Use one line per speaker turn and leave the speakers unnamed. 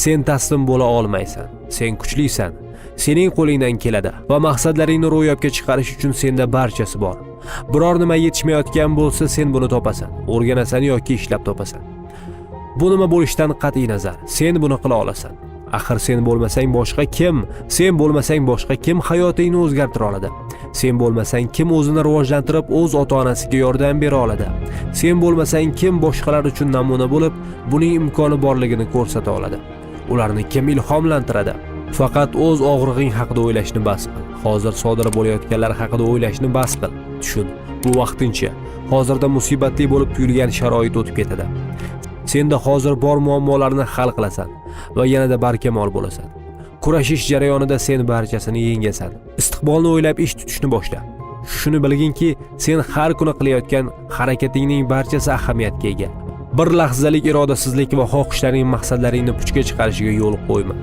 Sen taslim bo'la olmaysan. Sen kuchlisan. Sening qo'lingdan keladi va maqsadlaringni ro'yobga chiqarish uchun senda barchasi bor. Biror nima yetishmayotgan bo'lsa, sen buni topasan, o'rganasan yoki ishlab topasan. Bu nima bo'lishidan qat'iy nazar, sen buni qila olasan. Axir sen bo'lmasang, boshqa kim? Sen bo'lmasang, boshqa kim hayotingni o'zgartira oladi? Sen bo'lmasang, kim o'zini rivojlantirib, o'z ota-onasiga yordam bera oladi? Sen bo'lmasang, kim boshqalar uchun namuna bo'lib, buning imkoni borligini ko'rsata oladi? Ularni kim ilhomlantiradi? Faqat o'z og'rig'ing haqida o'ylashni bas qil. Hozir sodir bo'layotganlar haqida o'ylashni bas qil. Tushun, bu vaqtincha. Hozirda musibatli bo'lib tuyulgan sharoit o'tib ketadi. Senda hozir bor muammolarni hal qilasan va yanada barkamol bo'lasan. Kurashish jarayonida sen barchasini yengasan. Istiqbolni o'ylab ish tutishni boshla. Shuni bilginki, sen har kuni qilayotgan harakatingning barchasi ahamiyatga ega. Bir lahzalik irodasizlik va xohishlaring maqsadlaringni puchga chiqarishiga yo'l qo'yma.